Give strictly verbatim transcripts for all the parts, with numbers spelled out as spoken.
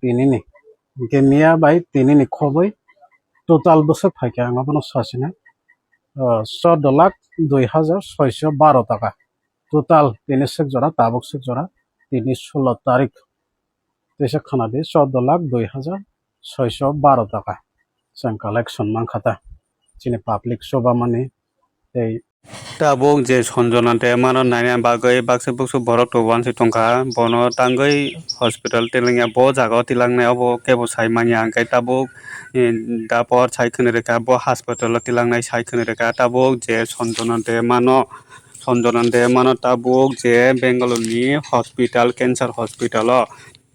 tinini. Hingke miya bai tinini khoboi total bwswk phaikha ang abono sasina, ah, chordo lakh dui hajar soiso baro taka. Total tini swk jora, tabuk swk jora, tini sulo tarik. Teisa khana di chordo lakh dui hajar soiso baro taka. Chwng collection mankha ta. Chini public chubamani tei Tabuk je Sanjana Debbarmano naina bagwi baksa buksu borok to uansi tongkha, bono tangwi hospital tilangya, bo jaga o tilangnai obo kebo sai manya, hwnkhe tabuk, eh, dapor sai khwnwi rwkha, bo hospital o tilangnai sai khwnwi rwkha, tabuk je Sanjana Debbarmano, Sanjana Debbarmano tabuk je Bangalore ni hospital, cancer hospital o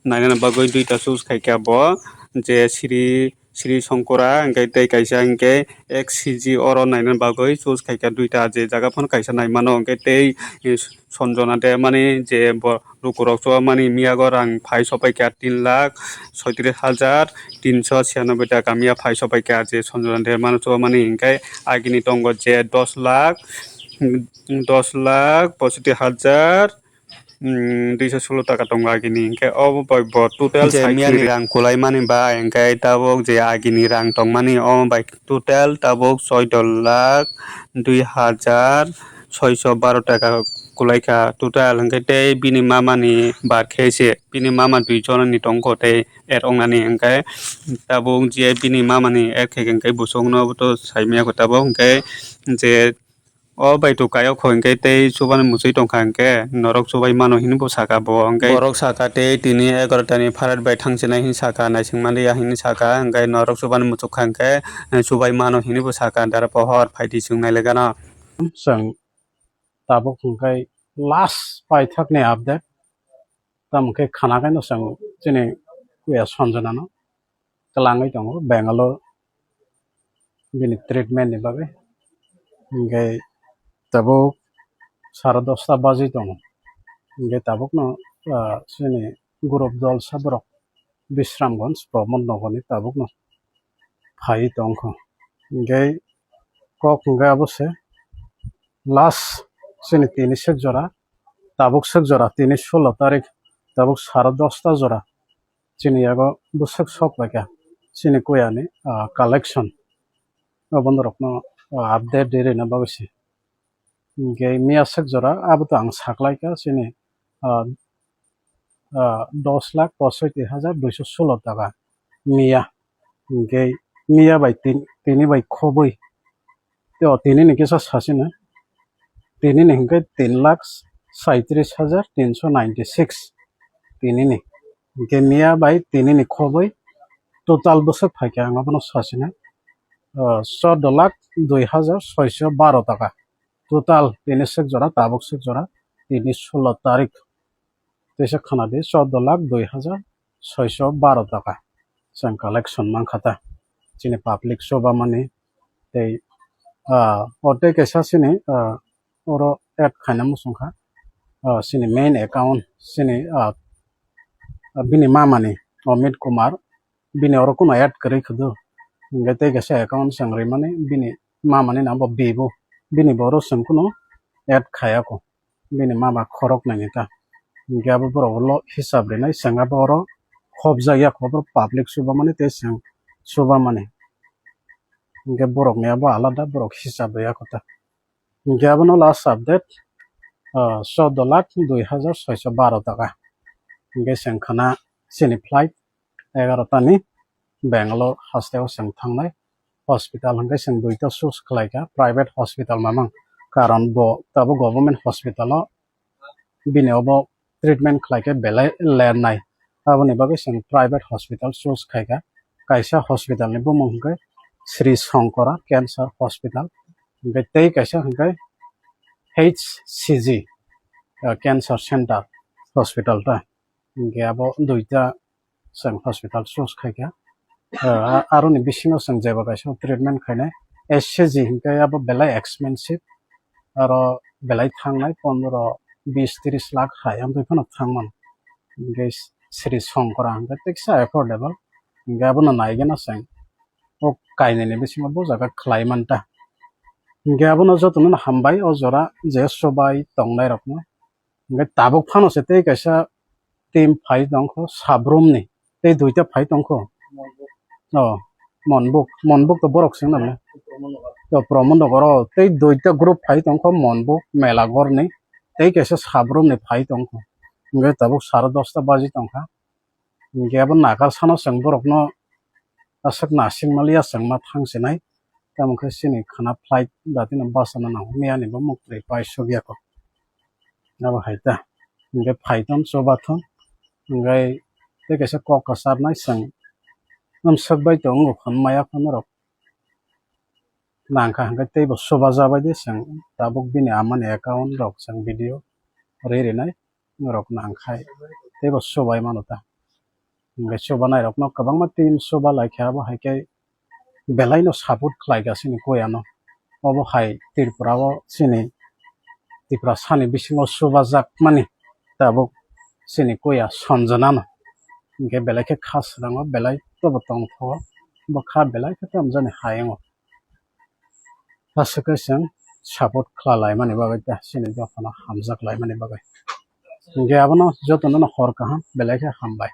nainani bagwi duita choose khaikha bo, je Sri, Sri Shankara, hwnkhe tei kaisa hwnkhe X C G oro nainani bagwi choose khaikha duita, je jaga phano kaisa naimano, hwnkhe tei, eh, Sanjana Debbarmani je bo lukurok chubamani miyago rang phai sopaikha tin lakh soitris hajar tinso chiyanobboi taka miya phai sopaikha, je Sanjana Debbarmano chubamani hwnkhe agini tongo je dos lakh, dos lakh poisotti hajar, mm, duiso sulo taka tongo agini, hwnkhe obo bai bo total je sai miyani khwrwi rang kulaimani bai hwnkhe tabuk je agini rang tongmani omo bai total tabuk soido lakh dui hajar soiso baro taka kulaikha total, hwnkhe tei bini mamani bar khe se bini mama dui jonani tongkho tei er wngnani, hwnkhe tabuk je bini mamani er khe hwnkhe bosongno to saimaya kho tabuk, hwnkhe je O bai to kayok hoi hwnkhe tei chubani muchui tongkha hwnkhe norok chubai mano hinwi bo saka bo hwnkhe. Borok saka tei tini egaroh tani flight bai thangsinai hinwi saka, naising manliya hinwi saka, hwnkhe norok chubani muchukha hwnkhe, eh, chubai mano hinwi bo saka, dara pohor phaidi chwng nailaigano. Chwng tabuk hwnkhe last paithakni update, tamo khe khana khe no chwng chini kuya Sanjana no. Twlangwi tongo Bangalore bini treatment ni bagwi. Hingke tabuk sara dosta baji tongo. Hingke tabukno, ah, chini group dol sa borok Bisramganj Pramod Nagar ni tabukno phai tongkho. Hingke kok hingke abo se last chini tini sek jora, tabuk sek jora, tini solo tarik, tabuk sara dosta jora. Chini yago bwswk sok bai kha chini kuyani, ah, collection. Obo norokno, ah, update ri rwna bagwi se. Hingke miya sek jora abo to ang saklai kha chini, ah, ah, dos lakh poisotti hajar duiso solo taka miya. Hingke miya bai tin-, tini bai khobwi. Tei o tini ni kisa sasina. Tini ni hingke tin lakh saitris hajar tinso ninety six. Tini ni. Hingke miya bai tini ni khobwi total bwswk phaikha ang abono sasina. Ah, chordo lakh dui hajar soiso baro taka. Total tini sek jora, tabuk sek jora, tini solo tarik. Teisa khana di chordo lakh dui hajar soiso baro taka. Chwng collection mankha ta. Chini public chubamani tei, ah, o tei kaisa chini, ah, oro add khaina muchungkha. Ah, chini main account, chini, ah, ah, bini mamani Amit Kumar, bini oro kuno add kwrwi khudu. Hingke tei kaisa account chwng rimani bini mamani nang bo bibu. Bini bo oro chwng kuno add khaya kho. Bini mama khorok naini ta. Hingke abo borok ulo hisab rinai chwng abo oro khopjak ya kho, borok public chubamani tei chwng chubamani. Hingke borok ni abo alada borok hisab ya kho ta. Hingke abono last update, ah, chordo lakh dui hajar soiso baro taka. Hingke chwng khana chini flight egaroh tani Bangalore hasteo chwng thangnai hospital hwnkhe chwng duita choose khlaikha, private hospital mamang, karon bo tabuk government hospital o bini obo treatment khlaikhe belai lernai, aboni bagwi chwng private hospital choose khaikha. Kaisa hospital ni bumung hwnkhe Sri Shankara Cancer Hospital, hwnkhe tei kaisa hwnkhe H C G, uh, Cancer Center Hospital ta. Hingke abo duita chwng hospital choose khaikha. Ah, a-, aroni bisingo chwng jeba kaisa treatment khainai. S C G hingke abo belai expensive, aro belai thangnai pondro bis tris lakh hai amtwi phano thangmano. Hingke Sri Shankara hingke teksa affordable. Hingke abono naigena chwng o kainwini bisingo bo jaga khlai manta. Hingke abono jotono hambai o jora je sobai tongnairokno. Hingke tabuk phano se tei kaisa team phai tongkho Sabrum ni. Tei duita phai tongkho. O, Monbuk, Monbuk to borok sing nang. To Promondo goro tei duita group phai tongkho, Monbuk, Melagorni, tei kaisa Sabrumni phai tongkho. Hingke tabuk sare dosta baji tongkha. Hingke abo nakar sano chwng borokno aswk nasing maliya chwng ma thang sinai. Tamo khe chini khana flight datino bachana nango, miyani bo muktwi pai sogya kok. Abo hai ta. Hingke phai ton choba thon. Hingke tei kaisa kok kwcharnai chwng. Amswk bai tongo phano maya phano rok. Nangkha hingke teibo choba jabai di chwng. Tabuk bini amani account rok chwng video ri rinai. Norok nangkhai teibo chobai mano ta. Hingke chobanairokno kwbangma team choba laikha, abo hai khe belaino support khlaikha chini Koyano. Obo hai Tripura o chini Tiprasani bisingo chubajakmani tabuk chini Koya Sanjana no. Hingke belai khe kha swrango, belai tobo tongthogo, bo kha belai khe tamjani hayungo. Aswk khe chwng support khlai laimani bagwi ta, chini dophano hamjak laimani bagwi. Hingke abono jotono no hor kaham, belai khe hambai.